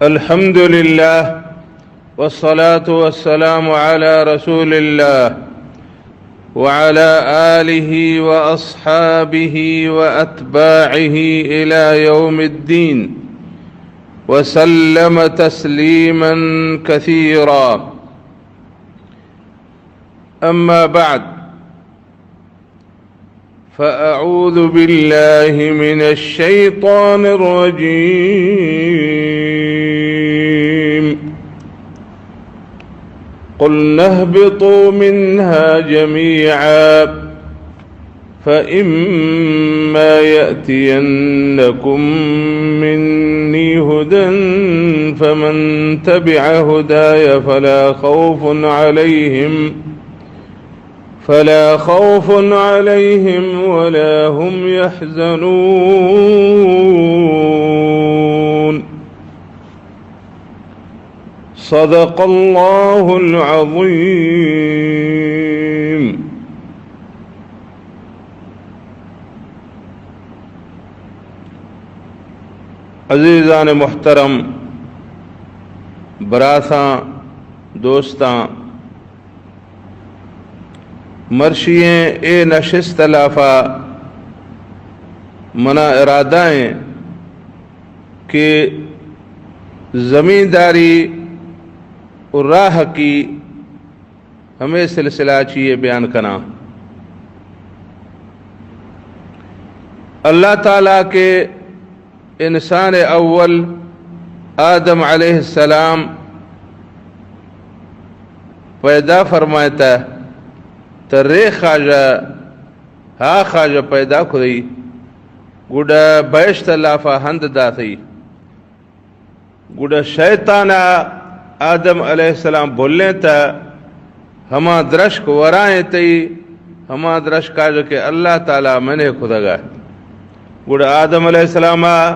الحمد لله، والصلاة والسلام على رسول الله، وعلى آله وأصحابه وأتباعه إلى يوم الدين، وسلم تسليما كثيرا. أما بعد، فأعوذ بالله من الشيطان الرجيم. قلنا اهبطوا منها جميعا، فإما يأتينكم مني هدى فمن تبع هداي فلا خوف عليهم فلا خوف عليهم ولا هم يحزنون. صدق الله العظيم. عزیزان محترم، براتاں، دوستاں، مرشی ایں اے نشست ءِ لافا منا ارادہ ایں کہ زمینداری و راہکی ہمے سلسلہ چی ءَ بیان کناں۔ اللہ تعالیٰ کہ انسان اول آدم علیہ السلام پیدا فرمائتا، تہ ریخاژہ، ہاخاژہ پیدا کھدئی، گڈا بہشت ءِ لافا ہند داتئی۔ گڈا شیطان ءَ آدم علیہ السلام بھلینتہ، ہما درشک ورائینتئی، ہما درشکاژہ کہ اللہ تعالیٰ منع کھدگا۔ گڈا آدم علیہ السلام ءَ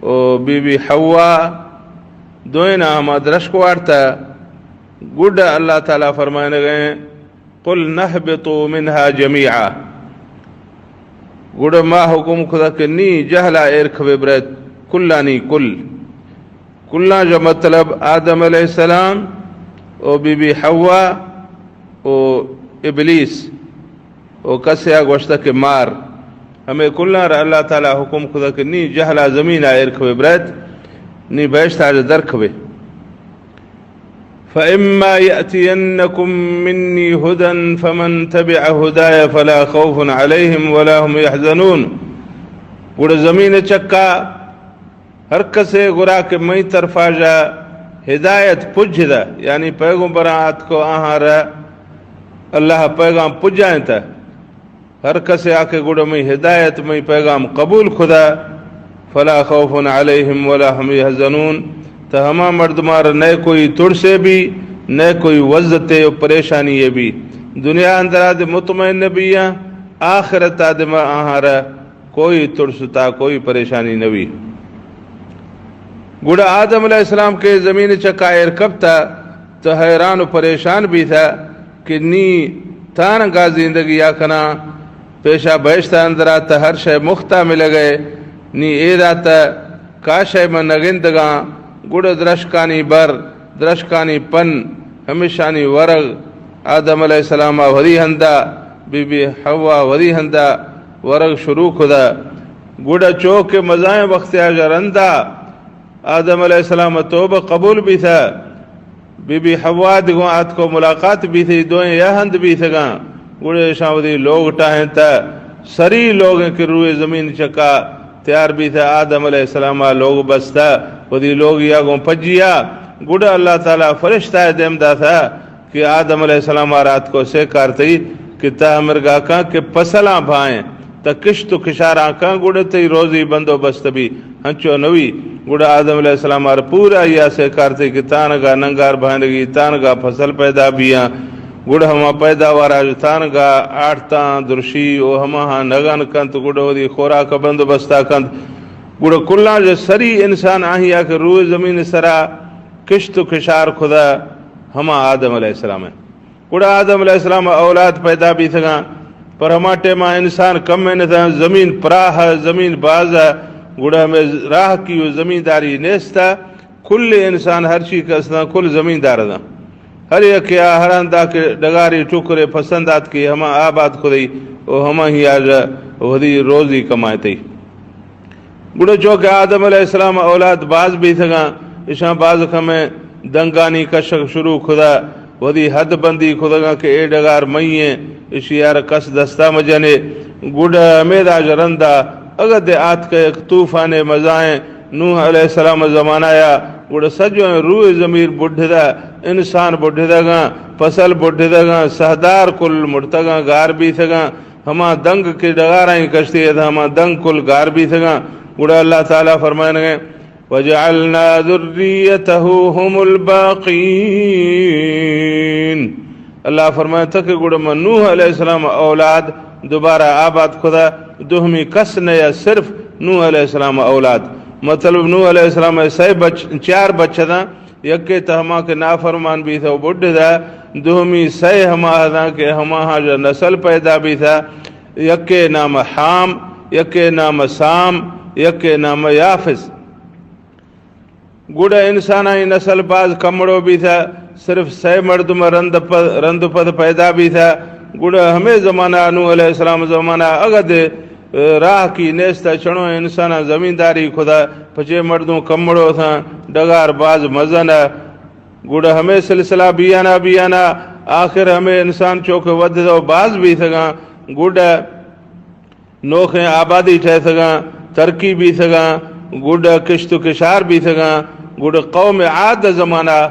و بی بی حوا دوئیناں ہما درشک وارتہ۔ گڈا اللہ تعالیٰ فرمائنگئیں، قلنا اهبطوا منها جميعا۔ گڑا ما حکم کھدا کہ نی جہلا ایر کھبے برایت، کلانی کل۔ کلاں جا مطلب آدم علیہ السلام و بی بی حوا و ابلیس و کسیا گوشتا کہ مار۔ ہمے کلاں را اللہ تعالیٰ حکم کھدا کہ نی جہلا زمینا ایر کھبے برایت، نی بہشتا جا در کھبے۔ فإما يأتينكم مني هدى فمن تبع هداي فلا خوف عليهم ولا هم يحزنون۔ گڑا زمین چکا ہر کسے گڑا کہ مئی طرفا جا ہدایت پجدا، یعنی پیغمبراں آتکو آہاں را اللہ پیغام پجائینتا۔ ہر کسے آ کہ گڑا مئی ہدایت، مئی پیغام قبول کھدا، فلا خوف عليهم ولا هم يحزنون، تہ ہما مردمار نئے کوئی ترسے بی، نئے کوئی وزتے و پریشانی بی۔ دنیا اندر آدے مطمئن بیاں، آخرت آدے ما آہارا کوئی ترس تا کوئی پریشانی نوی۔ گڑا آدم علیہ السلام کہ زمین چکا ایر کپتا، تہ حیران و پریشان بیتا کہ نی تانگا زندگیا کناں، پیشا بہشت اندرا تہ ہر شے مختا ملگئے، نی ایدا تہ کا شے من نگندگاں۔ گڑا درشکانی بر، درشکانی پن، ہمیشانی ورگ، آدم علیہ السلام ءَ وری ہندا، بی بی حوا وری ہندا ورگ شروع کھدا۔ گڑا چو کہ مزائیں وختے آ جا رندا آدم علیہ السلام ءِ توبہ قبول بیثہ، بی بی حوا دگوں آتکو ملاقات بیثی، دوئیں یا ہند بیثگاں۔ گڑا ایشاں وثی لوگ ٹاہینتہ، سری لوگیں کہ روئے زمین چکا تیار بیثہ، آدم علیہ السلام ءَ لوگ بستہ، وثی لوگ یا گوں پجیا۔ گڑا اللہ تعالیٰ فرشتہ ءَ دیم داثہ کہ آدم علیہ السلام ءَ را آتکو سے کار تئی کہ تہ مرگا کن کہ فصلاں بھائیں، تہ کشت و کشاراں کن، گڑا تئی روزی بندوبست بی۔ ہنچو نوی۔ گڑا آدم علیہ السلام ءَ را پورا یا سے کار تئی کہ تانگا ننگار بھائنگی، تانگا فصل پیدا بیاں۔ گڑا ہما پیداوارا تانگا آڑتاں درشی و ہماہاں نگن کنت، گڑا وثی خوراک بندوبستا کنت۔ گڑا کلاں جا سری انسان آہیا کہ روئے زمین سرا کشت و کشار کھدا، ہما آدم علیہ السلام ایں۔ گڑا آدم علیہ السلام ءَ اولاد پیدا بیثگاں، پر ہما ٹیما انسان کم انتاں، زمین پراہ، زمین باز، گڑا ہمے راہکی و زمینداری نیستا۔ کل انسان ہرچی کس داں، کل زمیندار داں۔ ہر یکے آ ہر ہندا کہ ڈگاری ٹکرے پسند آتکی، ہما آباد کدئی و ہما ہی آجا وہدی روزی کمائتئی۔ گڑا چو کہ آدم علیہ السلام اولاد باز بیتگاں، اشاں باز کمیں دنگانی کشک شروع کدا، وہدی حد بندی کدگاں کہ اے ڈگار مئی ایں، اشی آر کس دستا مجنے۔ گڑا ہمے داج رندا اگد آتکہ یک طوفان مزائیں۔ نوح علیہ السلام زمانہ یا گڑا سجویں روئے زمیر بڈھدا، انسان بڈھدگاں، فصل بڈھدگاں، سہدار کل مڑتگاں، گار بیتگاں۔ ہما دنگ کہ ڈگارائیں کشتی ات، ہما دنگ کل گار بیتگاں۔ گڑا اللہ تعالیٰ فرمائنگے، وجعلنا ذریته هم الباقین۔ اللہ فرمائتا کہ گڑا من نوح علیہ السلام اولاد دوبارہ آباد کدا، دوہمی کس نہ یا صرف نوح علیہ السلام اولاد۔ مطلب نوح علیہ السلام سئے بچ، چار بچہ داں، یکے تہ ہما کہ نافرمان بیتہ و بڈھدا، دوہمی سئے ہما ہداں کہ ہماہاں جا نسل پیدا بیتہ، یکے نام حام، یکے نام سام، یکے نام یافث۔ گڑا انسانانی نسل باز کمڑو بیتہ، صرف سئے مردم رند پد، رند پد پیدا بیتہ۔ گڑا ہمے زمانہ نوح علیہ السلام زمانہ اگد راہ کی نیستہ، چڑو انساناں زمینداری کدا، پچے مردم کمڑو تھاں، ڈگار باز مزنہ۔ گڑا ہمے سلسلہ بیانا بیانا آخر ہمے انسان چوکہ ودھدو باز بیتگاں، گڑا نوخیں آبادی ٹہیتگاں، ترقی بیتگاں، گڈ کشت و کشار بیتگاں۔ گڈ قوم عاد زمانہ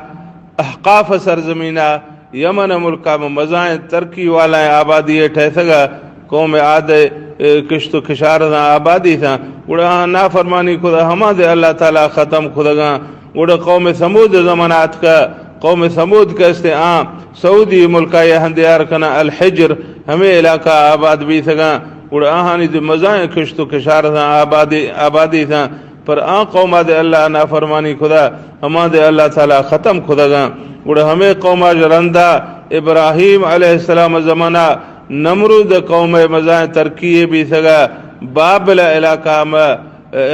احقاف سرزمینہ یمن ملکا مزائیں ترقی والائیں آبادی ٹہیتگا۔ قوم عاد، اے، کشت و کشار داں آبادی تھاں۔ گڑا آہاں نافرمانی کدا، ہما دے اللہ تعالیٰ ختم کدگاں۔ گڑا قوم ثمود زمانہ آتکا، قوم ثمود کہ استے آں سعودی ملکا یہ ہندیار کنا الحجر، ہمے علاقہ آباد بیتگاں۔ گڑا آہانی دے مزائیں کشت و کشار تھاں، آبادی، آبادی تھاں، پر آں قوما دے اللہ نافرمانی کدا، ہما دے اللہ تعالیٰ ختم کدگاں۔ گڑا ہمے قوما ژ رندا ابراہیم علیہ السلام زمانہ نمرود قوم مزائیں ترقی بیتگا، بابل علاقہ ہم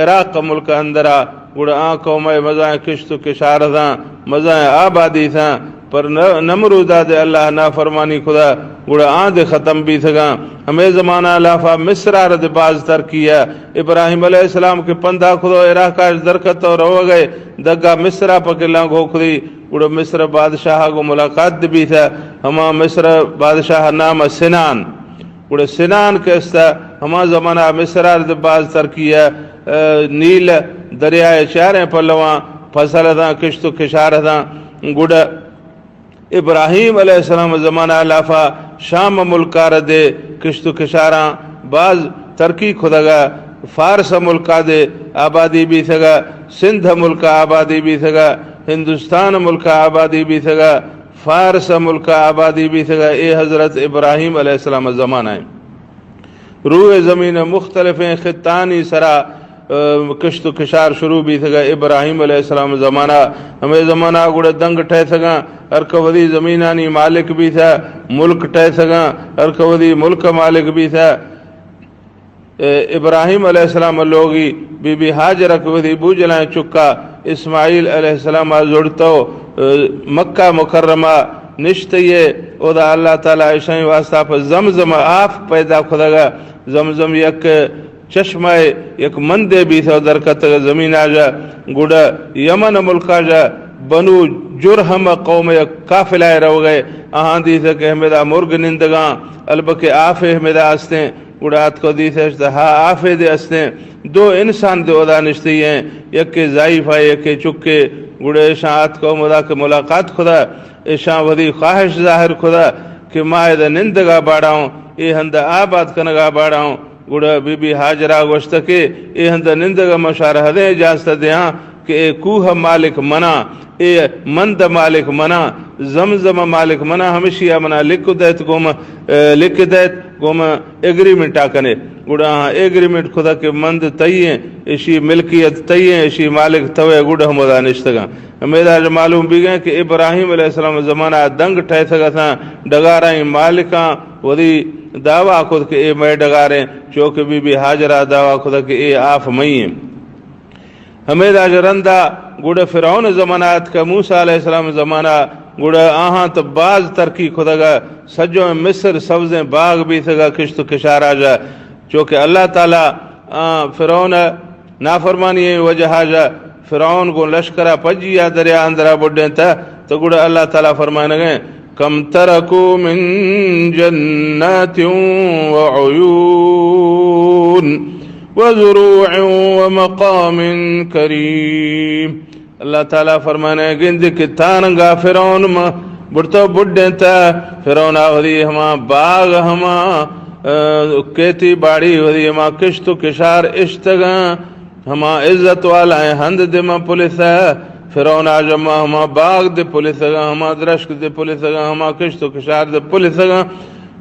عراق ملک اندرا۔ گڑا آں قوم مزائیں کشت و کشار تھاں، مزائیں آبادی تھاں، پر ن-، نمرودا دے اللہ نافرمانی کدا، گڑا آں دے ختم بیتگاں۔ ہمے زمانہ لافا مصرا رد باز ترقی ہے۔ ابراہیم علیہ السلام کے پندا کدو عراق آش درکت و روگئے، دگا مصرا پکلاں گو کدی۔ گڑا مصر بادشاہ گو ملاقات دے بیتہ۔ ہما مصر بادشاہ نام سنان۔ گڑا سنان کہ استا، ہما زمانہ مصر آرد باز ترقی ہے، اے، نیل دریائے چاریں پلواں فصل داں، کشت و کشار داں۔ گڑا ابراہیم علیہ السلام زمانہ لافا شام ملکا ردے کشت و کشاراں باز ترقی کدگا، فارس ملکا دے آبادی بیتگا، سندھ ملکا آبادی بیتگا، ہندوستان ملکا آبادی بیتگا، فارس ملکا آبادی بیتگا۔ اے حضرت ابراہیم علیہ السلام زمانہ ہیں۔ روئے زمین مختلفیں خطانی سرا، اے، کشت و کشار شروع بیتگا۔ ابراہیم علیہ السلام زمانہ، ہمے زمانہ گڑا دنگ ٹہیتگاں، ہر کودی زمینانی مالک بیتہ، ملک ٹہیتگاں، ہر کودی ملک مالک بیتہ۔ اے، ابراہیم علیہ السلام لوگی بی بی ہاجر کہ وثی بوجلائیں چکا اسماعیل علیہ السلام آ زڑتو، اے، مکہ مکرمہ نشتئے، اودا اللہ تعالیٰ اشانی واسطہ پہ زمزم آف پیدا کدگا۔ زمزم یک چشمہ، یک مندے بیتو درکتگ زمین آجا۔ گڑا یمن ملکا جا بنو جرہم قوم یک قافلہ روگئے، آہاں دیتہ کہ ہمیدا مرگ نندگاں، البکہ آفے ہمیدا استیں۔ گڑا آتکو دیتش تہ ہا آفے دے استیں، دو انسان دے اودا نشتئی ہیں، یکے ضعیف ہے، یکے چکے۔ گڑا ایشاں آتکو ہمودا کہ ملاقات کدا، ایشاں وثی خواہش ظاہر کدا کہ ما ادا نندگا باڑا اوں، اے ہندا آباد کنگا باڑا اوں۔ گڑا بی بی ہاجرہ گوشتہ کہ اے ہندا نندگا ما شار ہدیں اجازت دیاں کہ اے کوہ مالک منا، اے مند مالک منا، زمزم مالک منا، ہمشی آ منا لکھ دیت گوم، اے، لکھ دیت گوم ایگریمنٹ آ کنے۔ گڑا آہاں ایگریمنٹ کدا کہ مند تئی ایں، اشی ملکیت تئی ایں، اشی مالک توے۔ گڑا ہمودا نشتگاں۔ ہمیدا معلوم بیگیں کہ ابراہیم علیہ السلام زمانہ دنگ ٹہیتگ اتاں، ڈگارائیں مالکاں وثی دعویٰ کت کہ اے مئے ڈگاریں، چوکہ بی بی ہاجرہ دعویٰ کت کہ اے آف مئی ایں۔ ہمیدا ژ رندا گڑا فرعون زمانہ اتکا، موسیٰ علیہ السلام زمانہ، گڑا آہاں تو باز ترقی کتگا، سجو مصر سبزیں باغ بیتگا، کشت و کشارا جا۔ چونکہ اللہ تعالیٰ، آ، فرعون نافرمانی وجہ جا فرعون گوں لشکرا پجیا دریا اندرا بڈینتا، تو گڑا اللہ تعالیٰ فرمائنگے، کم ترکوا من جنات وعیون وزروع ومقام کریم۔ اللہ تعالیٰ فرمانے گند کہ تانگا فرعون ما بڑتو بڈینتا، فرعون آ وثی ہما باغ ہما، آ، کھیتی باڑی وثی ہما کشت و کشار اشتگاں، ہما عزت والائیں ہند دے ما پلسا، فرعون آ جا ما ہما باغ دے پلسگاں، ہما درشک دے پلسگاں، ہما کشت و کشار دے پلسگاں۔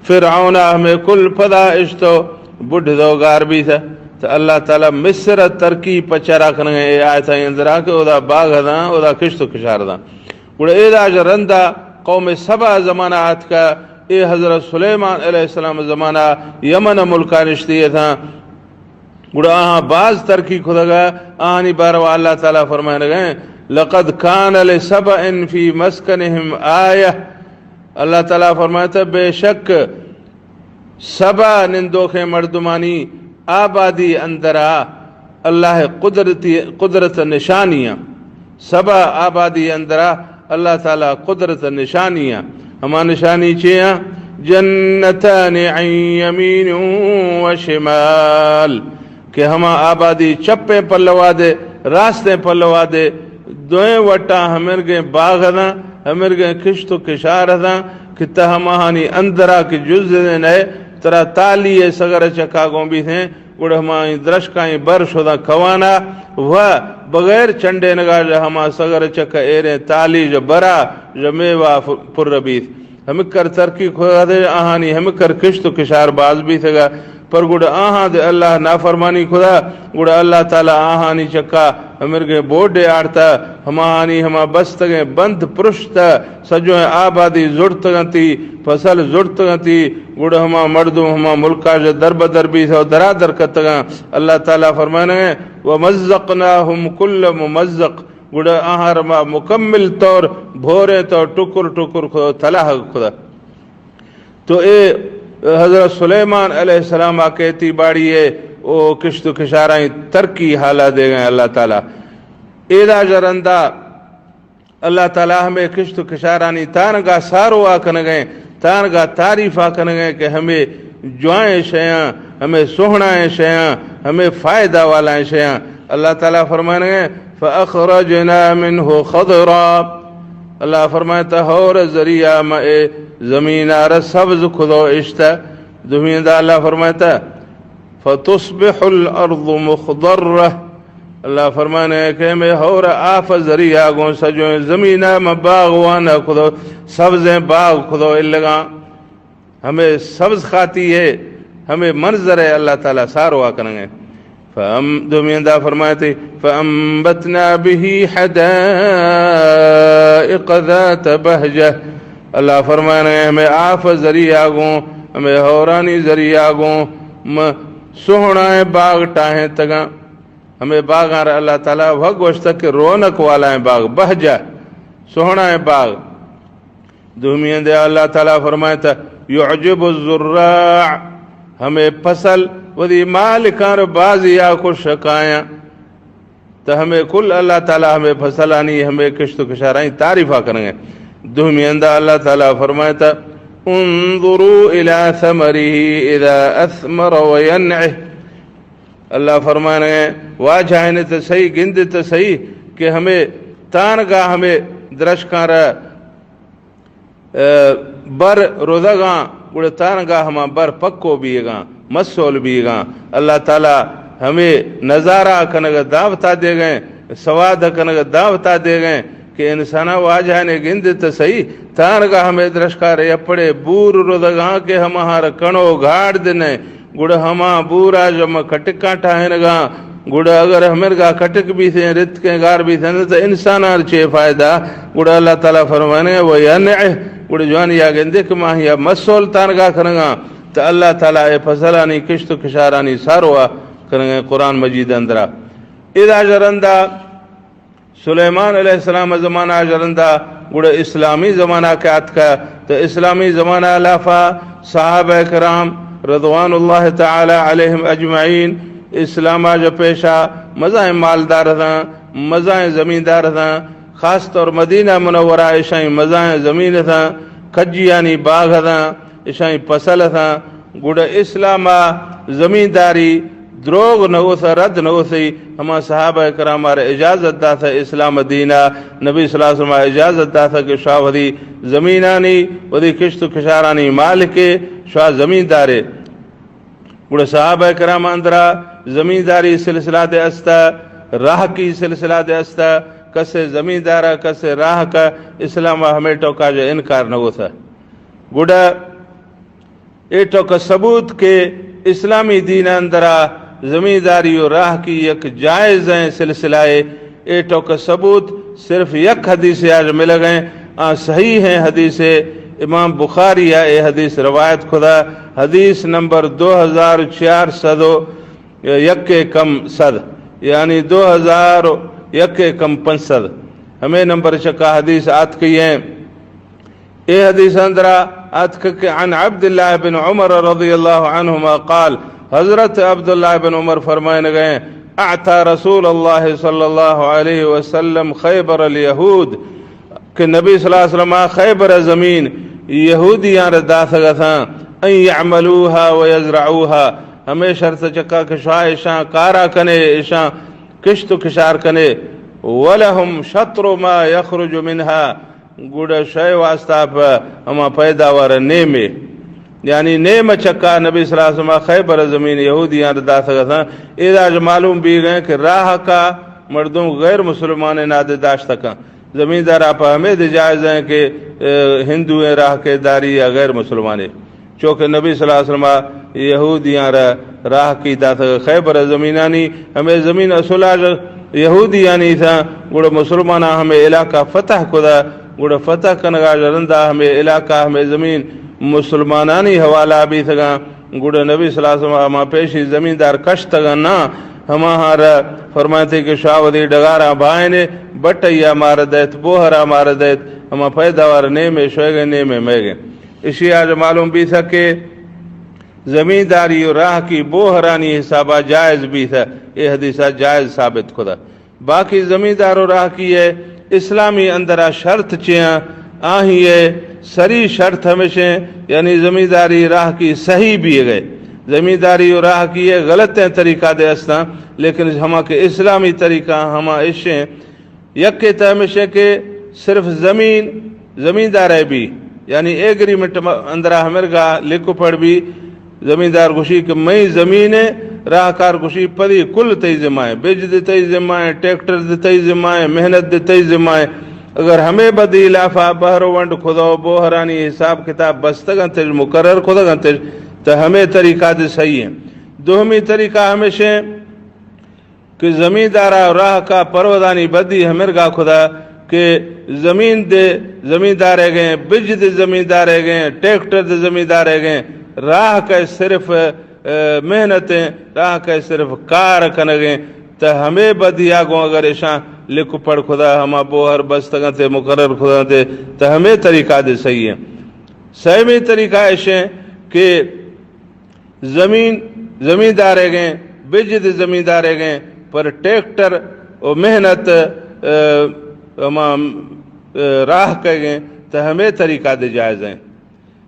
فرعون آ ہمے کل پدا اشتو بڈھ دو گار بیثہ۔ تو اللہ تعالیٰ مصر ترقی پچرا کنگے اے آیتاں اندرا کہ اودا باغ داں، اودا کشت و کشار داں۔ گڑا ایدا جا رندا قوم سبا زمانہ آتکا، اے حضرت سلیمان علیہ السلام زمانہ یمن ملکا نشتی اتاں۔ گڑا آہاں باز ترقی کتگا، آہانی باروا اللہ تعالیٰ فرمائنگے، لقد کان لسبأ فی مسکنہم آیہ۔ اللہ تعالیٰ فرمائتا، بے شک سبا نندوخیں مردمانی آبادی اندرا اللہ قدرتی، قدرت نشانیاں۔ سبا آبادی اندرا اللہ تعالیٰ قدرت نشانیاں۔ ہما نشانی چیاں؟ جنتان عن یمین و شمال، کہ ہما آبادی چپیں پلوا دے، راستیں پلوا دے، دوئیں وٹاں ہمرگیں باغ داں، ہمرگیں کشت و کشار داں، کہ تہ ہماہانی اندرا کہ جز دے نئے، ترا تالی سگر چکا گوں بیثیں، گڑا ہمائی درشکائیں بر شداں کوانا و بغیر چنڈینگا جا ہما سگر چک ایریں تالی جا برا جا میوا ف-، پر بیث۔ ہمکر ترقی کتگا دے، آہانی ہمکر کشت و کشار باز بیثگا، پر گڑا آہاں دے اللہ نافرمانی کتا، گڑا اللہ تعالیٰ آہانی چکا ہمرگیں بوڈے آڑتا، ہماہانی ہما بستگیں بند پرشتا، سجویں آبادی زڑتگنتی، فصل زڑتگنتی، گڑا ہما مردم ہما ملکا جا در بدر بیثو درا در کتگاں۔ اللہ تعالیٰ فرمانگے، ومزقناہم کل ممزق، گڑا آہاں را ما مکمل طور بھوریں طور ٹکر ٹکر کھدا، تلہ کھدا۔ تو اے حضرت سلیمان علیہ السلام آ کھیتی باڑی اے او کشت و کشارائیں ترقی حالا دیگیں اللہ تعالیٰ۔ ایدا جا رندا اللہ تعالیٰ ہمے کشت و کشارانی تانگا ساروا کنگیں، تانگا تعریفا کنگیں کہ ہمے جوائیں شیاں، ہمے سوہنائیں شیاں، ہمے فائدہ والائیں شیاں۔ اللہ تعالیٰ فرمانگیں، فأخرجنا منه خضرا۔ اللہ فرمائتا، ہور ذریعہ ما اے زمینارا سبز کھدو اشتا۔ دومی دا اللہ فرمائتا، فتصبح الارض مخضرة۔ اللہ فرمانے کہ ہمے ہور آف ذریعہ گوں سجویں زمینہ ما باغ وانا کھدو، سبزیں باغ کھدو الگاں۔ ہمے سبز خاتی ہے، ہمے منظر ہے، اللہ تعالیٰ ساروا کنگے۔ فأم-، دومی دا فرمائتے، فأنبتنا به حدائق ذات بهجة۔ اللہ فرمانے ہمے آف ذریعہ گوں، ہمے ہورانی ذریعہ گوں، م-، سوہنائیں باغ ٹاہیں تگاں۔ ہمے باغاں را اللہ تعالیٰ وھگ گوشتگ کہ رونق والائیں باغ، بہجہ، سوہنائیں باغ۔ دومی دے اللہ تعالیٰ فرمائتا، یعجب الزراع، ہمے فصل وثی مالکاں را بازیا خوش کایاں۔ تو ہمے کل اللہ تعالیٰ ہمے فصلانی، ہمے کشت و کشارانی تعریفا کنگے۔ دومی اندا اللہ تعالیٰ فرمائتا، انظروا الی ثمره اذا اثمر وینعه۔ اللہ فرمانگے، واجہائن تو صحیح، گند تو صحیح کہ ہمے تانگا ہمے درشکاں را بر رودگاں، گڑا تانگا ہما بر پکو بیگاں، مسول بیگاں۔ اللہ تعالیٰ ہمے نظارہ کنگ دعوتا دیگیں، سواد کنگ دعوتا دیگیں کہ انسانا واجہانے گند تو صحیح، تانگا ہمے درشکار یپڑے بور رودگاں کہ ہمہار کنو گھاڑ دنے، گڑا ہما بورا جمع کٹکاں ٹاہینگاں، گڑا اگر ہمرگا کٹک بیثیں، رتکیں گار بیثیں، تو انسانان چے فائدہ؟ گڑا اللہ تعالیٰ فرمانے، و ینعه، گڑا جوانی یا گندے کہ ماہیا مسول تانگا کنگاں، تو اللہ تعالیٰ اے فصلانی کشت و کشارانی ساروا کنگیں قرآن مجید اندرا۔ ادا جرندا سلیمان علیہ السلام زمانہ ژ رندا گڑا اسلامی زمانہ کہ آتکا، تو اسلامی زمانہ لافا صحابہ کرام رضوان اللہ تعالی علیہم اجمعین اسلام ژ پیشا مزائیں مالدار اتاں، مزائیں زمیندار اتاں، خاص طور مدینہ منورہ اشائیں مزائیں زمین اتاں، کجیانی باغ اتاں، اشائیں فصل اتاں۔ گڑا اسلام ء زمینداری دروغ نہ اوتھ، رد نہ اوتھی۔ ہما صحابہ کرام ء را اجازت داتہ، اسلام دین ء نبی صلی اللہ علیہ وسلم ء اجازت داتہ کہ شوا وتی زمینانی، وتی کشت و کشارانی مالکے، شوا زمیندارے۔ گڑا صحابہ کرام اندرا زمینداری سلسلہ دے استا، راہکی سلسلہ دے استا، کسے زمیندارا، کسے راہکا، اسلام ء ہمے ٹوکا ژ انکار نہ اوتہ۔ گڑا اے ٹوک ء ثبوت کہ اسلامی دین ء اندرا زمینداری و راہکی یک جائزیں سلسلہ ء، اے ٹوک ء ثبوت صرف یک حدیث ء آج ملگ ء، آ صحیح ہیں حدیث ء، امام بخاری ء اے حدیث روایت کھدا، حدیث نمبر دو ہزار چار سد و یک ء کم سد، یعنی دو ہزار یک ء کم پنچ سد، ہمے نمبر چکا حدیث آتکی ہیں۔ اے حدیث اندرا آتک کہ عن عبد اللہ بن عمر رضی اللہ عنہما قال، حضرت عبداللہ بن عمر فرمائنگ ء، اعطى رسول اللہ صلی اللہ علیہ وسلم خیبر الیہود، کہ نبی صلی اللہ علیہ وسلم ء خیبر ء زمین یہودیاں را داتگ اتاں، ان یعملوها و یزرعوها، ہمے شرط چکا کہ شوا اشاں کارا کنے، اشاں کشت و کشار کنے، ولهم شطر ما یخرج منها، گڑا شے واسطہ پہ ہما پیداوار نیمے، یعنی نیم چکا نبی صلی اللہ علیہ وسلم خیبر زمین یہودیاں داتگ اتاں۔ ادا ژ معلوم بیگ ء کہ راہکا مردم غیر مسلمان نادے داشت کن۔ زمیندار آپ ہمے دے جائز ہیں کہ، اے، ہندو ہیں راہکے داری یا غیر مسلمانے۔ چونکہ نبی صلی اللہ علیہ وسلم یہودیاں را راہکی داتگ خیبر زمینانی، ہمے زمین اصلا یہودیانی تھا، گڑا مسلماناں ہمے علاقہ فتح کھدا، گڑا فتح کنگا رندا ہمے علاقہ، ہمے زمین مسلمانانی حوالہ بیتگاں۔ گڑا نبی صلی اللہ علیہ وسلم ہما پیشی زمیندار کشتگاں نا، ہما ہاں را فرمائتے کہ شوا وتی ڈگاراں بائنے، بٹیا مار دیت، بوہرا مار دیت، ہما پیداوار نیمے شویگے نیمے میگے۔ اشی آج معلوم بیتہ کہ زمینداری و راہکی بوہرانی حسابا جائز بیتہ، اے حدیثا جائز ثابت کھدا۔ باقی زمیندار و راہکی ء اسلامی اندرا شرط چیاں، آہی ء سری شرط ہمیشیں، یعنی زمینداری راہکی صحیح بیگئے۔ زمینداری و راہکی ء غلطیں طریقہ دے استاں، لیکن ہما کہ اسلامی طریقہ ہما اشیں۔ یکے تہ ہمیشیں کہ صرف زمین زمیندار ء بی، یعنی ایگریمنٹ م-، اندرا ہمرگا لکھ و پڑھ بی، زمیندار گوشی کہ مئی زمین ء، راہکار گوشی پدی کل تئی ذمہ ء، بج دے تئی ذمہ ء، ٹریکٹر دے تئی ذمہ ء، محنت دے تئی ذمہ ء۔ اگر ہمے بدی لافا بہر و ونڈ کھدا و بوہرانی حساب کتاب بستگ انتش، مقرر کھدگ انتش، تہ ہمے طریقہ دے صحیح ہیں۔ دوہمی طریقہ ہمیشیں کہ زمیندارا راہکا پرودانی بدی ہمرگا کھدا کہ زمین دے زمیندارے گئے، بج دے زمیندارے گئے، ٹریکٹر دے زمیندارے گئے، راہکے صرف، اے، محنتیں، راہکے صرف کار کنگیں، تہ ہمے بدیا گوں اگر اشاں لکھ پڑھ کھدا، ہما بوہر بستگاں تے مقرر کھدا تے، تہ ہمے طریقہ دے صحیح ہیں۔ سیمی طریقہ اشیں کہ زمین زمیندارے گئے، بج دے زمیندارے گئے، پر ٹریکٹر و محنت، اے، ہما، اے، راہکے گئے، تہ ہمے طریقہ دے جائز ہیں۔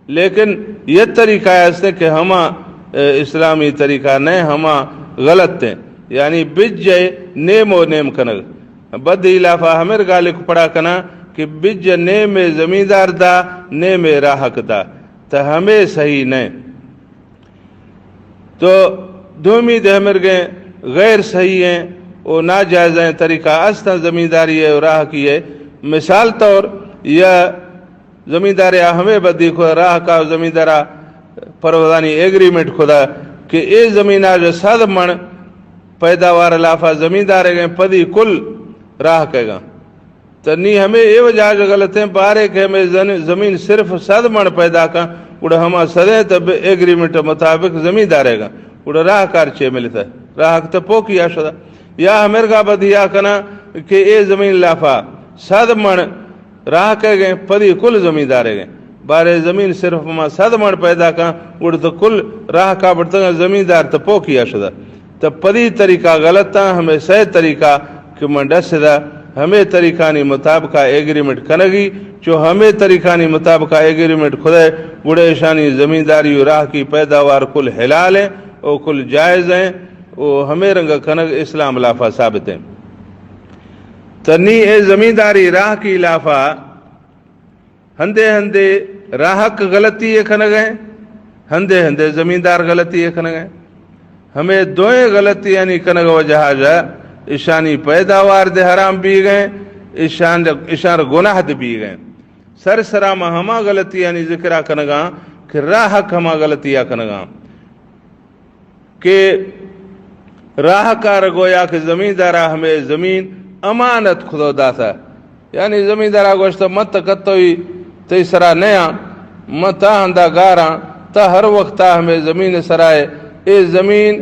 لیکن یہ طریقہ ایسے کہ ہما، اے، اسلامی طریقہ نہیں، ہما غلط ہیں۔ یعنی بج نیم و نیم کنگ۔ بدی لافا ہمرگا لکھ پڑھا کنا کہ بج نیم زمیندار دا، نیم راہک دا، تہ ہمے صحیح نہیں۔ تو دومی دے ہمرگیں غیر صحیح ہیں و ناجائزیں طریقہ استاں زمینداری ہے و راہکی ہے۔ مثال طور یا زمیندار آ ہمے بدی کھدا، راہکا زمیندارا پرودانی ایگریمنٹ کھدا کہ اے زمینا ژ سد مݨ پیداوار لافا زمیندارے گئے، پدی کل راہکے گا۔ تہ نی ہمے اے وجہ ژ غلط ہیں، بارے کہ ہمے زن-، زمین صرف سد مݨ پیدا کن، گڑا ہما سدیں تہ بہ ایگریمنٹ مطابق زمیندارے گا، گڑا راہکار چے ملتا؟ راہک تہ پوکی آ شدا۔ یا ہمرگا بدیا کناں کہ اے زمین لافا صد مݨ راہ کئے گئے، پدی کل زمیندارے گئے۔ بارے زمین صرف ما صد مݨ پیدا کاں، گڑ تو کل راہ کا بڑتگا زمیندار تو پوکیا شدہ۔ تو پدی طریقہ غلط آں، ہمیں سئے طریقہ کہ من ڈس دا، ہمیں طریقانی مطابقہ ایگریمنٹ کنگی، چو ہمیں طریقانی مطابقہ ایگریمنٹ کھدے، گڑے اشانی زمینداری و راہ کی پیداوار کل حلال ہیں او کل جائز ہیں۔ او ہمے رنگ کنگ اسلام لافا ثابت ہیں۔ تنی اے زمینداری راہ کی لافا ہندے ہندے راہک غلطی اے کنگ ہیں، ہندے ہندے زمیندار غلطی اے کنگ ہیں۔ ہمے دوئیں غلطیانی کنگ وجہ جا اشانی پیداوار دے حرام بیگ ہیں، اشان، اشان گناہ دے بیگ ہیں۔ سر سرا ما ہما غلطیانی ذکرہ کنگاں کہ راہک ہما غلطیہ کنگاں۔ کہ راہکار گویا کہ زمیندارا ہمے زمین امانت کھدو داتا، یعنی زمیندارا گوشتا من تا کتوی تئی سرا نیاں، من تا ہندا گاراں، تا ہر وقتا ہمے زمین سرائے، اے زمین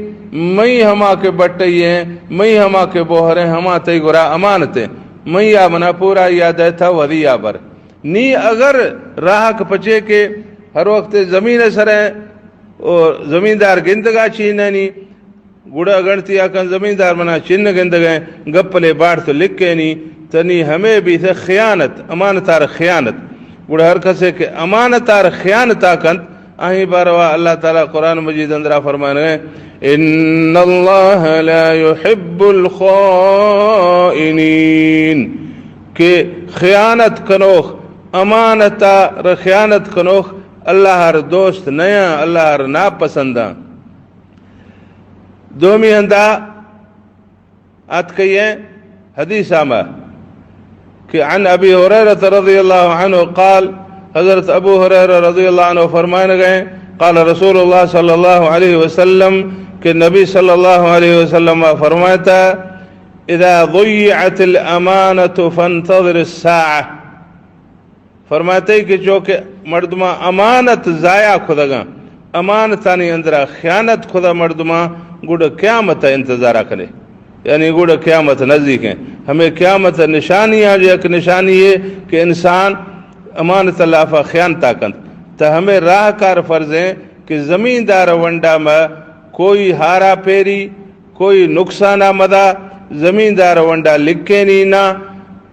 مئی ہما کہ بٹئی ہیں، مئی ہما کہ بوہر ہیں، ہما تئی گرا امانت ہیں، مئی آ منا پورا یا دے تا وری آ بر۔ نی اگر راہک پچے کہ ہر وقت زمین سرائے، او زمیندار گندگا چینانی، گڑا گنتی آکن زمیندار منا چن گندگئے، گپلے باڑ تو لکھینی، تنی ہمے بیث خیانت، امانتار خیانت۔ گڑا ہر کسے کہ امانتار خیانت آکنت، آہی باروا اللہ تعالی قرآن مجید اندرا فرمانگئے، ان اللہ لا يحب الخائنین، کہ خیانت کنوخ، امانتار خیانت کنوخ اللہ ہر دوست نیاں، اللہ ہر ناپسنداں۔ دومی ہندا آتکئی ہیں حدیث آما کہ عن ابی ہریرہ رضی اللہ عنہ قال، حضرت ابو ہریرہ رضی اللہ عنہ فرمائن گئے، قال رسول اللہ صلی اللہ علیہ وسلم، کہ نبی صلی اللہ علیہ وسلم فرمائتا، اذا ضیعت الامانة فانتظر الساعة، فرماتے کہ چونکہ مردماں امانت ضائع کھدگاں، امانتانی اندرا خیانت کھدا مردماں، گڑ قیامت انتظارا کنے، یعنی گڑ قیامت نزدیک ہیں۔ ہمیں قیامت نشانی آں، یک نشانی ہے کہ انسان امانت لافا خیانتا کنت۔ تو ہمیں راہ کار فرض ہیں کہ زمیندار ونڈا ما کوئی ہارا پیری، کوئی نقصان آ مدا، زمیندار ونڈا لکھینی نہ،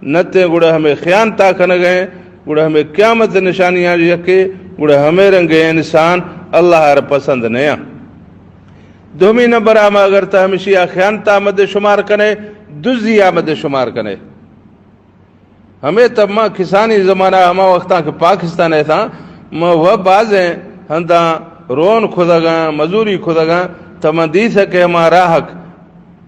نتے گڑا ہمیں خیانتا کنگئے، گڑا ہمیں قیامت نشانیاں یکے، گڑا ہمیں رنگے انسان اللہ ہر پسند نیا۔ دومی نمبر آما اگر تا ہمشی آ خیانتا مد شمار کنے، دزی آ مد شمار کنے۔ ہمے تب ما کسانی زمانہ ہما وقتاں کہ پاکستان ء تھا، ما و بازیں ہنداں رون کھدگاں، مزوری کھدگاں، تب ما دیثہ کہ ہما راہک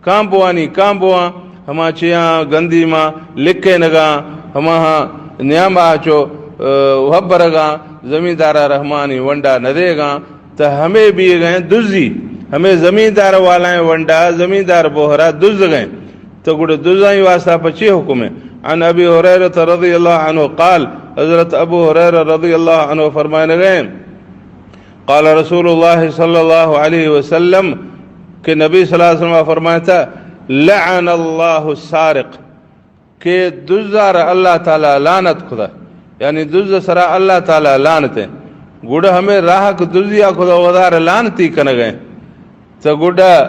کامبوانی کامبواں، ہما چیاں گندی ما لکینگاں، ہما ہاں نیاما چو، ء، وبرگاں، زمیندارا رحمانی ونڈا ندیگاں، تہ ہمے بیگئیں دزی، ہمے زمیندار والائیں ونڈا زمیندار بوہرا دزگئیں۔ تہ گڑا دزائیں واسطہ پہ چی حکم ہے؟ عن ابی ہریرہ رضی اللہ عنہ قال، حضرت ابو ہریرہ رضی اللہ عنہ فرمائنگئیں، قال رسول اللہ صلی اللہ علیہ وسلم، کہ نبی صلی اللہ علیہ وسلم فرمائتا، لعن اللہ السارق، کہ دزار اللہ تعالی لعنت کھدا، یعنی دز سرا اللہ تعالی لعنت ہے۔ گڑا ہمیں راہک دزیا کھدا ودار لعنتی کنگئے۔ تو گڑا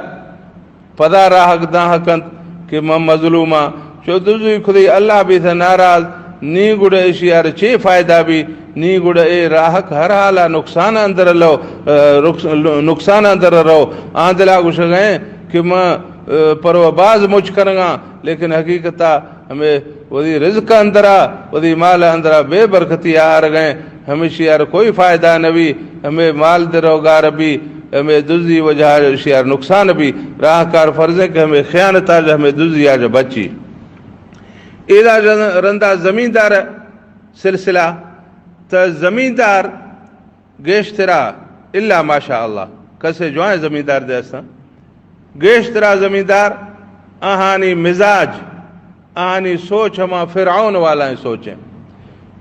پدا راہک داں کنت کہ من مظلوما، چو دزی کھدی اللہ بیثہ ناراض، نی گڑا اشیار چے فائدہ بی، نی گڑا اے راہک ہر حالا نقصان اندر لو، ء، رخص-، نقصان اندر رو۔ آندلا گوشگئے کہ من، ء، پرو باز مچ کنگاں، لیکن حقیقتا ہمے وتی رزق اندرا، وتی مال اندرا بے برکتی آرگئیں، ہمیشی آر کوئی فائدہ نبی، ہمے مال درو گار بی، ہمے دزی وجہ اشی آر نقصان بی۔ راہ کار فرض ہے کہ ہمے خیانت آج، ہمے دزی آج بچی۔ ایدا جن-، رندا زمیندار سلسلہ، تا زمیندار گیشترا الا ماشاءاللہ کسے جوائیں زمیندار دے استاں، گیشترا زمیندار آہانی مزاج، آہانی سوچ ہما فرعون والائیں سوچیں۔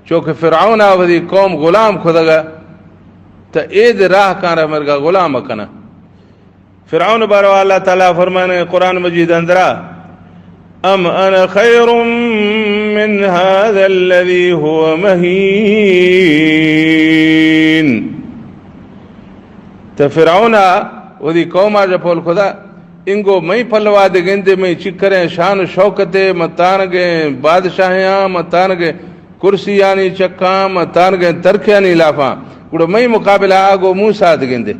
چونکہ فرعون آ وتی قوم غلام کھدگا، تا اید راہ کان رہ مرگا غلام کنا۔ فرعون باروا اللہ تعالی فرمانے قرآن مجید اندرا، ام انا خیر من هذا الذي هو مهين۔ تو فرعون ءَ وتی قوم ءَ جپول کتا، انگو مئی پلوا دے گندے، مئی چکریں شان و شوکتے، متانگیں بادشاہیاں، متانگیں کرسیانی چکاں، متانگیں ترکیانی لافاں، گڑا مئی مقابلہ آگو موسیٰ دے گندے۔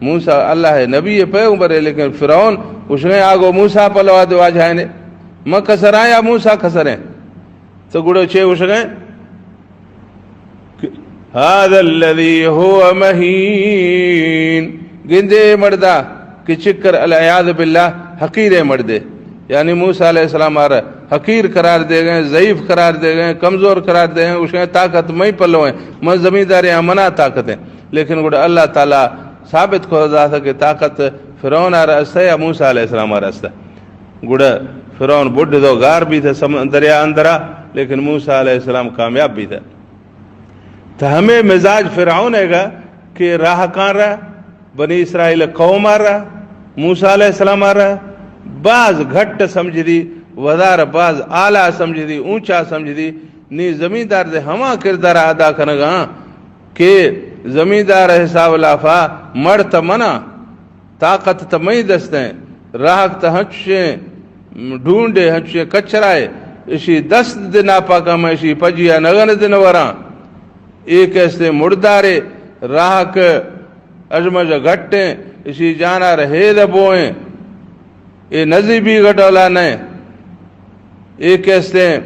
موسیٰ اللہ ءِ نبی ءِ، پیغمبر ءِ، لیکن فرعون گوشگیں آگو موسیٰ پلوا دے واجہائینے، من کسراں یا موسیٰ کسریں؟ تو گڑا چے گوشگیں؟ هذا الذي هو مهين۔ گندے مڑدا کہ چکر العیاذ باللہ حقیریں مڑدے، یعنی موسیٰ علیہ السلام ءَ را حقیر قرار دے گئے، ضعیف قرار دے گئے، کمزور قرار دے گئے، گوشگیں طاقت مئی پلو ہیں، من زمیندارے آں، منا طاقت ہیں۔ لیکن گڑا اللہ تعالی ثابت کو داتا کہ طاقت فرعون ءَ را است یا موسیٰ علیہ السلام ءَ را است۔ گڑا فرعون بڈ دو گار بیت سم-، دریا اندرا، لیکن موسیٰ علیہ السلام کامیاب بیت۔ تو ہمے مزاج فرعون ءِ گا کہ راہکاں را، بنی اسرائیل قوم ءَ را، موسیٰ علیہ السلام ءَ را باز گھٹ سمجھ دی، ودار باز اعلیٰ سمجھ دی، اونچا سمجھ دی۔ نی زمیندار دے ہما کردار ادا کنگا کہ زمیندار حساب لافا مڑ تہ منا، طاقت تہ مئی دستیں، راہک تہ ہنچیں ڈھونڈے، ہنچیں کچرائے، اشی دست دے ناپاکاں، من اشی پجیا نگن دے نوراں۔ اے کہ استیں مڑدارے، راہک اژمژ گھٹیں، اشی جانا رہید بوئیں۔ اے نزی بیگ ءِ ڈولا نئے۔ اے کہ استیں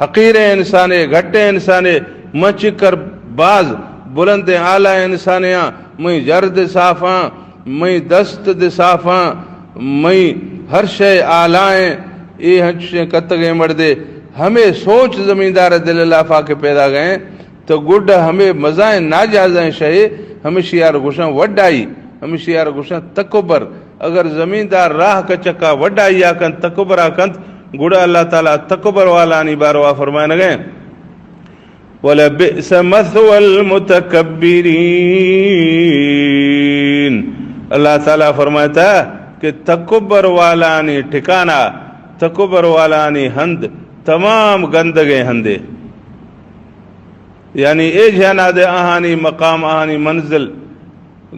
حقیریں انسانے، گھٹیں انسانے، من چکر باز بلندیں اعلیٰ انسانے آں، مئی جرد صافاں، مئی دست دے صافاں، مئی ہر شے اعلیٰ ایں۔ اے ہنچیں کتگیں مڑدے، ہمے سوچ زمیندار ءِ دل ءِ لافا کہ پیدا گئیں، تو گڈا ہمے مزائیں ناجائزیں شے، ہمشی ءَ را گوشاں وڈائی، ہمشی ءَ را گوشاں تکبر۔ اگر زمیندار راہک ءِ چکا وڈائی ءَ کنت، تکبر ءَ کنت، گڑا اللہ تعالی تکبر والانی باروا فرمائنگیں، ولبئس مثوى المتكبرين۔ اللہ تعالی فرمائتا کہ تکبر والانی ٹھکانہ، تکبر والانی ہند تمام گندگیں ہندے۔ یعنی اے جہان ءَ دے آہانی مقام، آہانی منزل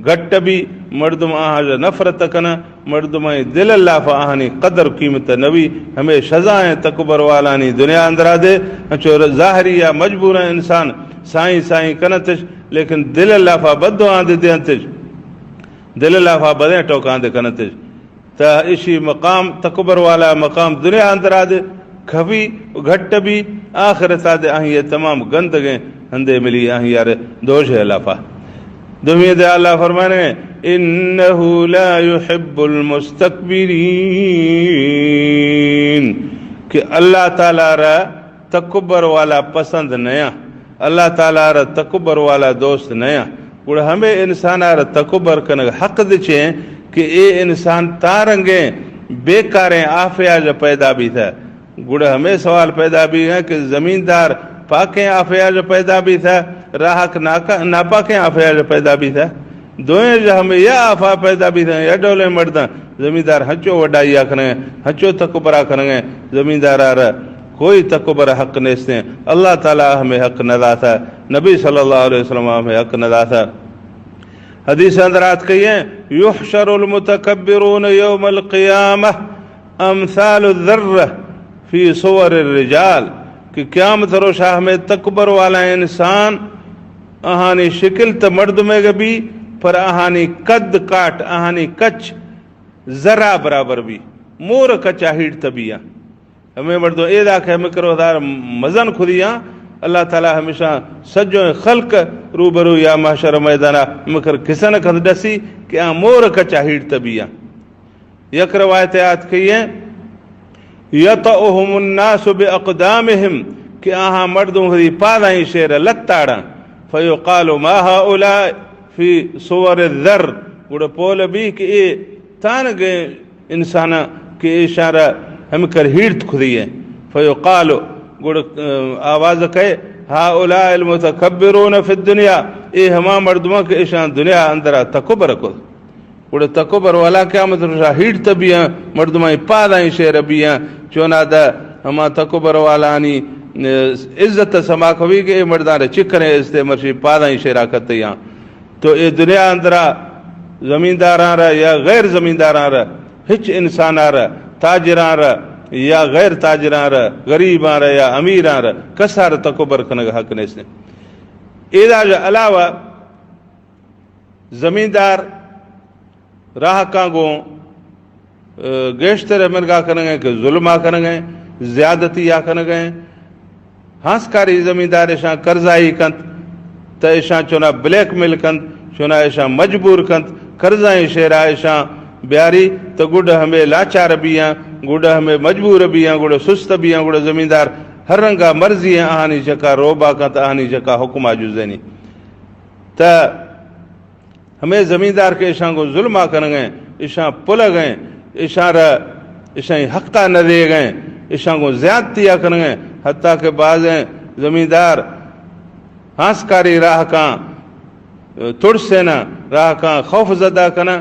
گٹ بی، مردم آہاں نفرت کناں، مردمانی دل ءِ لافا آہانی قدر قیمت نہ بی۔ ہمے شزائیں تکبر والانی دنیا اندرا دے، انچو ظاہری یا مجبوراں انسان سائیں سائیں کنتش، لیکن دل ءِ لافا بددعاں دے دینتش، دل ءِ لافا بدیں ٹوکاں دے کنتش۔ تا اشی مقام، تکبر والا مقام دنیا اندرا دے کھوی و گھٹ بی، آخرتا دے آہی تمام گندگیں ہندے ملی آہی یار دوش ہے لافا۔ دومی دے اللہ فرمانے، انه لا يحب المستكبرين، کہ اللہ تعالی را تکبر والا پسند نیا، اللہ تعالی را تکبر والا دوست نیا۔ گڑا ہمے انسان را تکبر کنگ حق دچیں کہ اے انسان تارنگیں بیکاریں آفیاج پیدا بیتا۔ گڑا ہمے سوال پیدا بیگا کہ زمیندار پاکیں آفیاج پیدا بیتا، راہک ناکا-، ناپاکیں آفیاج پیدا بیتا۔ دوئیں جا ہمے یا آفا پیدا بیتاں، یا ڈولیں مرداں۔ زمیندار ہنچو وڈائی آ کنگیں، ہنچو تکبرا کنگیں، زمیندار آ را کوئی تکبر حق نیستیں۔ اللہ تعالی ہمیں حق نہ داتا، نبی صلی اللہ علیہ وسلم ہمیں حق نہ داتا۔ حدیث اندر آت کہی ہیں، يحشر المتكبرون يوم القيامة امثال الذرة في صور الرجال، کہ قیامت روشا ہمیں تکبر والا انسان آہانی شکل تہ مردمے گہ بی، پر آہانی قد کاٹ، آہانی کچ زرا برابر بی، مور کچا ہیڑ تہ بی آں۔ ہمیں مردم اے دا کہ ہمیں کرو دار مزن خودی آں، اللہ تعالی ہمیشہ سجو خلق روبرو یا محشر میدانا ہمیں کر کسن کھت ڈسی کہ آں مور کچا ہیڑ تہ بی آں۔ یک روایت آت کہی ہیں، يطأهم الناس بأقدامهم، کہ آہاں مردم وتی پادانی شیر لتاڑاں، فيقال ما هؤلاء في صور الذر، گڑا پول بی کہ اے تانگیں انساناں کہ ایشاں را ہمکر ہیرت کھدی ہیں، فيقال، گڑا، آ، آواز کئے، هؤلاء المتكبرون في الدنيا، اے ہما مردماں کہ ایشاں دنیا اندرا تکبر کھد۔ گڑا تکبر والا قیامت روچا ہیڑ تبیاں، مردمانی پادانی شیر بیاں، چونا دا ہما تکبر والانی، اه، عزت سما کوی کہ اے مردان را چکنے استے مرشی پادانی شیرا کتیاں۔ تو اے دنیا اندرا زمینداراں را یا غیر زمینداراں را، ہچ انساناں را، تاجراں را یا غیر تاجراں را، غریباں را یا امیراں را، کسا را تکبر کنگ حق نیست۔ ایدا علاوہ زمیندار راہکاں گوں، اه، گیشتر ہمرگا کنگیں کہ ظلما کنگیں، زیادتیا کنگیں۔ ہانسکاری زمیندار اشاں قرضائی کنت، تہ اشاں چونا بلیک میل کنت، چونا اشاں مجبور کنت، قرضائیں شیرا اشاں بیاری، تہ گڈ ہمے لاچار بیاں، گڈ ہمے مجبور بیاں، گڈ سست بیاں، گڈ زمیندار ہر رنگا مرضی آہانی چکا روبا کنت، آہانی چکا حکما جزینی۔ تہ ہمے زمیندار کہ اشاں گوں ظلما کنگیں، اشاں پلگیں، اشاں را، اشاں حقا نہ دیگیں، اشاں گوں زیادتیا کنگیں، حتیٰ کہ بعضیں زمیندار ہانسکاری راہکاں ترسینا، راہکاں خوف زدہ کنا،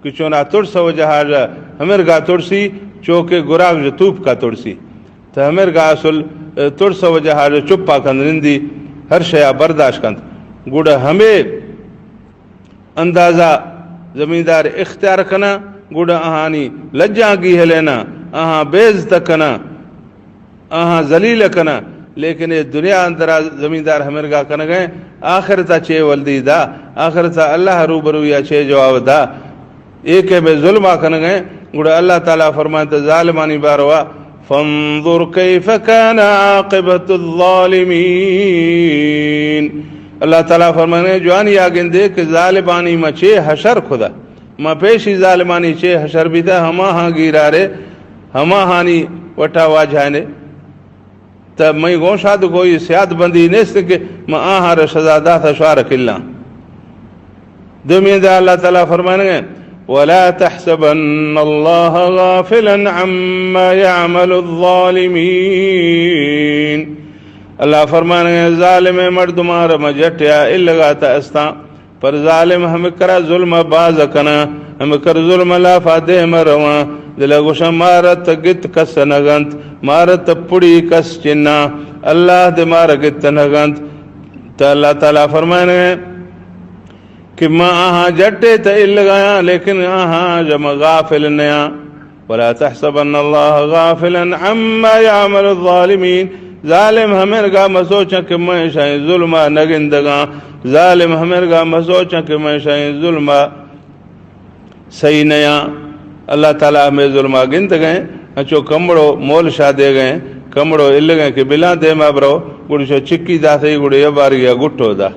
کہ چونا ترس وجہا جا ہمرگا ترسی، چوکہ گراگ جا توپکا ترسی۔ تہ ہمرگا اصل، اه، ترس وجہا جا چپا کند نندی، ہر شیا برداشت کنت۔ گڑا ہمے اندازہ زمیندار اختیار کنا، گڑا آہانی لجاں گیہلینا، آہاں بے عزت کنا۔ آہاں ذلیل کناں، لیکن اے دنیا اندرا زمیندار ہمرگا کنگیں، آخرتا چے ولدی دا، آخرتا اللہ روبرویا چے جواب دا۔ اے کہ بے ظلما کنگیں، گڑا اللہ تعالیٰ فرمائنت ظالمانی باروا، فانظر کیف کان عاقبۃ الظالمین۔ اللہ تعالیٰ فرمائنت جوانیا گندے کہ ظالمانی ما چے حشر کھدا۔ ما پیشی ظالمانی چے حشر بیتا، ہماہاں گیرارے، ہماہانی وٹا واجہائنے۔ تہ مئی گوشاد کوئی سیاد بندی نیست کہ ما آہاں را سزا داتا شوار کلاں۔ دومی دا اللہ تعالیٰ فرمانگے، ولا تحسبن اللہ غافلا عما يعمل الظالمین۔ اللہ فرمانگے، ظالم مردمان را مجٹیا الگاتا استاں۔ پر ظالم ہمکرا ظلم باز کناں، ہمکر ظلم لافا دیم رواں، دل گوشاں مارا تہ گت کس نگنت، مارا تہ پڑی کس چناں، اللہ دے مارا گت نگنت۔ تہ اللہ تعالیٰ فرمائنگے کہ ما آہاں جٹے تہ الگایاں، لیکن آہاں جم غافل نیاں۔ ولا تحسبن اللہ غافلا عما يعمل الظالمین۔ ظالم ہمرگا مسوچاں کہ من شاہیں ظلما نگندگاں۔ ظالم ہمرگا مسوچاں کہ من شاہیں ظلما صحیح نیاں۔ اللہ تعالیٰ ہمے ظلما گندگیں، انچو کمڑو مول شادیگیں، کمڑو الگیں کہ بلاں دیما برو، گڑی شو چکی داتے، گڑی یہ بارگیا گٹو دا۔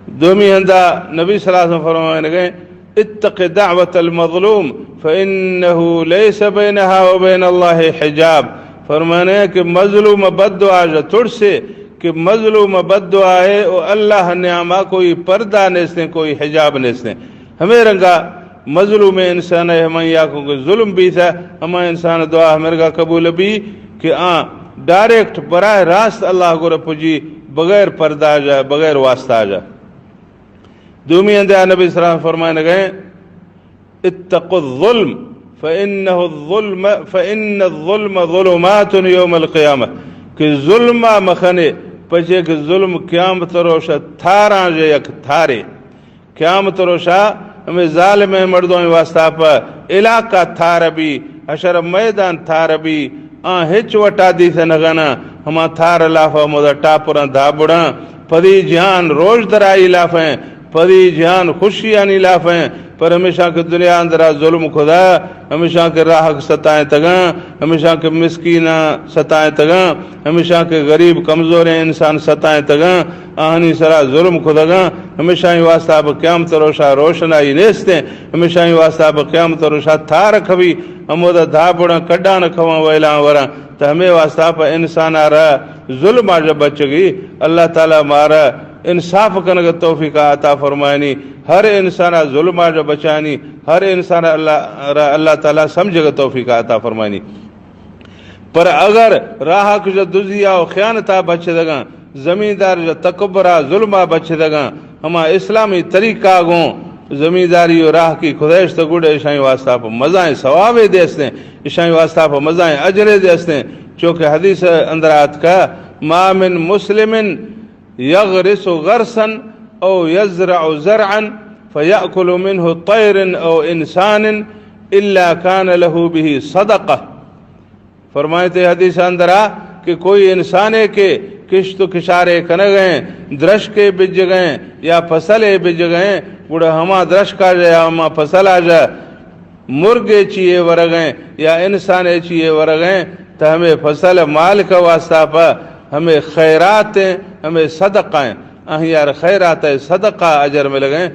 دومی ہندا نبی صلی اللہ علیہ وسلم فرمائنگے، اتق دعوت المظلوم فإنه ليس بينها وبين الله حجاب۔ فرمانے کہ مظلوم بددعا جا ترسے کہ مظلوم بددعا ہے او اللہ نیاما کوئی پردہ نیستیں، کوئی حجاب نیستیں۔ ہمے رنگا مظلوم انسان ہے، ہمایا کو کہ ظلم بیتا، ہما انسان دعا ہمرگا قبول بی کہ آ ڈائریکٹ براہ راست اللہ گورا پجی، بغیر پردہ جا، بغیر واسطہ جا۔ دومی اندیا نبی صلی اللہ علیہ وسلم فرمائنگے، اتقوا الظلم فإنه الظلم، فإن الظلم ظلمات يوم القيامة، کہ ظلم مخنے، پچے کہ ظلم قیامت روشا تھاراں جے یک تھارے۔ قیامت روشا ہمے ظالمیں مردمانی واسطہ پہ علاقہ تھار بی، حشر میدان تھار بی، آ ہچ وٹا دیث نگنا، ہما تھار لافا ہمودا ٹاپراں دابڑاں، پدی جہان روش درائی لافیں، پدی جہان خوشیانی لافیں، پر ہمیشاں کہ دنیا اندرا ظلم کھدا، ہمیشاں کہ راہک ستائیں تگاں، ہمیشاں کہ مسکیناں ستائیں تگاں، ہمیشاں کہ غریب کمزوریں انسان ستائیں تگاں، آہانی سرا ظلم کھدگاں، ہمیشانی واسطہ بہ قیامت روشا روشنائی نیستیں، ہمیشانی واسطہ بہ قیامت روشا تھار کھوی، ہمودا دھابڑاں کڈاں کھواں ویلاں وراں، تہ ہمے واسطہ پہ انسانا را ظلم آ جا بچگی، اللہ تعالی مارا انصاف کنگ توفیق عطا فرمائنی، ہر انسانا ظلم آ جا بچانی، ہر انسانا اللہ، را اللہ تعالی سمجھگ توفیق عطا فرمائنی۔ پر اگر راہک جا دزیا و خیانتا بچدگاں، زمیندار جا تکبرا ظلما بچدگاں، ہما اسلامی طریقہ گوں زمینداری و راہکی کھدائش تو گڑ اشانی واسطہ پہ مزائیں ثوابے دے استیں، اشانی واسطہ پہ مزائیں اجرے دے استیں۔ چونکہ حدیث اندر آتکا، ما من مسلم یغرس غرسا او یزرع زرعا فیأکل منه طیر او انسان الا کان له به صدقہ۔ فرمائیتے حدیث اندرا کہ کوئی انسانے کہ کشت و کشارے کنگیں، درشکے بجگیں یا فصلے بجگیں، گڑا ہما درشکا جا یا ہما فصلا جا مرگے چیے ورگیں یا انسانے چیے ورگیں، تو ہمیں فصل مالک واسطہ پہ ہمیں خیرات ہیں، ہمیں صدقہ ہیں، اہیار خیرات ہے، صدقہ اجر ملگیں۔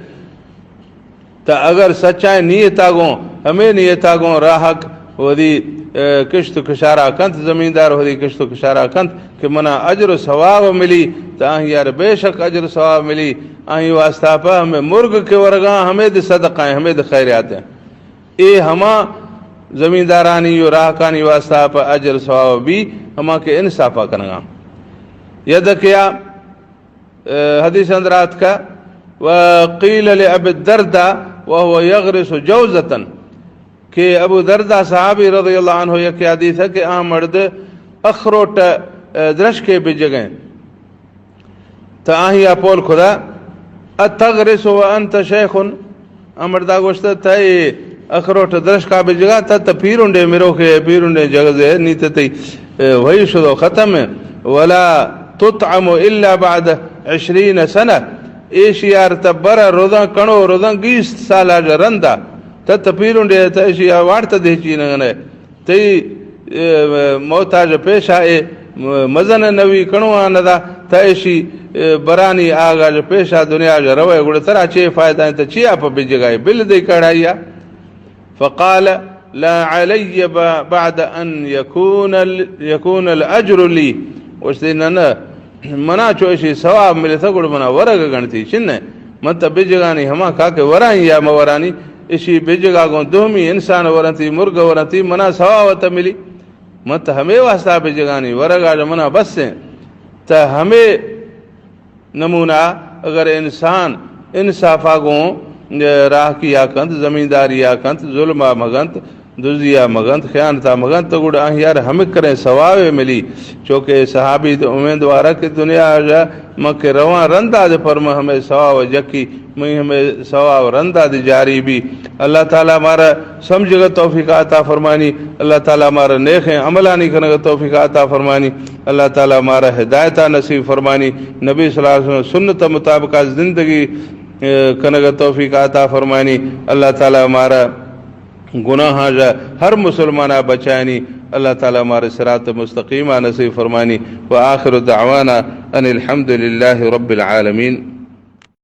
تا اگر سچائیں نیتا گوں، ہمیں نیتا گوں راہک ودی، اے، کشت و کشارا کنت، زمیندار ودی کشت و کشارا کنت کہ منا اجر و ثواب ملی، تا آہی یار بے شک اجر و ثواب ملی۔ آہی واسطہ پہ ہمیں مرگ کے ورگاں ہمیں دے صدقہ ہیں، ہمیں دے خیرات ہیں۔ اے ہما زمیندارانی و راہکانی واسطہ پہ اجر و ثواب بھی ہما کہ انصافا کنگا۔ یدکیا حدیث اندر آتکا، وقیل لابی الدرداء وهو یغرس جوزة، کہ ابو درداء صحابی رضی اللہ عنہ یکی حدیث ہے کہ آ مرد اخروٹ، اے، درشکے بجگیں۔ تا آہی آ پول کھدا، اتغرس وانت شیخ؟ آ مردا گوشت، تئی اخروٹ درشکا بجگا، تا تا پیرونڈے مروکے، پیرونڈے جگزے، نی تا تئی، اے، وہی شدو ختم ہے۔ ولا تطعم الا بعد عشرین سنة۔ ایشی یار تا برا روداں، کنو روداں، گیست سالا جا رندا۔ تا تا پیرونڈے، تا ایشی آ وارتا دے چی نگنے۔ تئی، اے، موتا جا پیشا اے، مزن نوی کنو آندا، تا ایشی، اے، برانی آگا جا پیشا دنیا جا روے، گڑا ترا چے فائدہ ہیں، تا چی آپ بجگائے، بل دے کڑھائیا۔ فقال، لا علی ب-، بعد ان یکون ال-، یکون الاجر لی۔ گوشتے، نہ، نہ، منا چو اشی ثواب ملے تا گڑ منا ورگ گنتی، چن ہے؟ من تا بجگانی ہما کا کہ ورانی یا مورانی، اشی بجگا گوں دومی انسان ورنتی، مرگ ورنتی، منا ثواب تا ملی۔ من تا ہمیں واسطہ بجگانی، ورگ آج منا بس ہیں۔ تا ہمیں نمونہ، اگر انسان انصافا گوں، اے، راہکیا کنت، زمینداریا کنت، ظلما مگنت، دزیا مگنت، خیانتا مگنت، تو گڑا آہیار ہمکریں ثوابے ملی۔ چوکہ صحابی تو امیدوارا کہ دنیا جا من کہ رواں رندا دے پر من ہمیں ثواب جکی، من ہمیں ثواب رندا دے جاری بی۔ اللہ تعالی مارا سمجھگا توفیق عطا فرمانی۔ اللہ تعالی مارا نیکیں عملانی کنگا توفیق عطا فرمانی۔ اللہ تعالی مارا ہدایتا نصیب فرمانی۔ نبی صلی اللہ علیہ وسلم سنت مطابقا زندگی، اے، کنگا توفیق عطا فرمانی۔ اللہ تعالی مارا گناہاں جا ہر مسلمانا بچائنی۔ اللہ تعالی مارا صراط مستقیما نصیب فرمانی۔ وآخر دعوانا ان الحمد للہ رب العالمین۔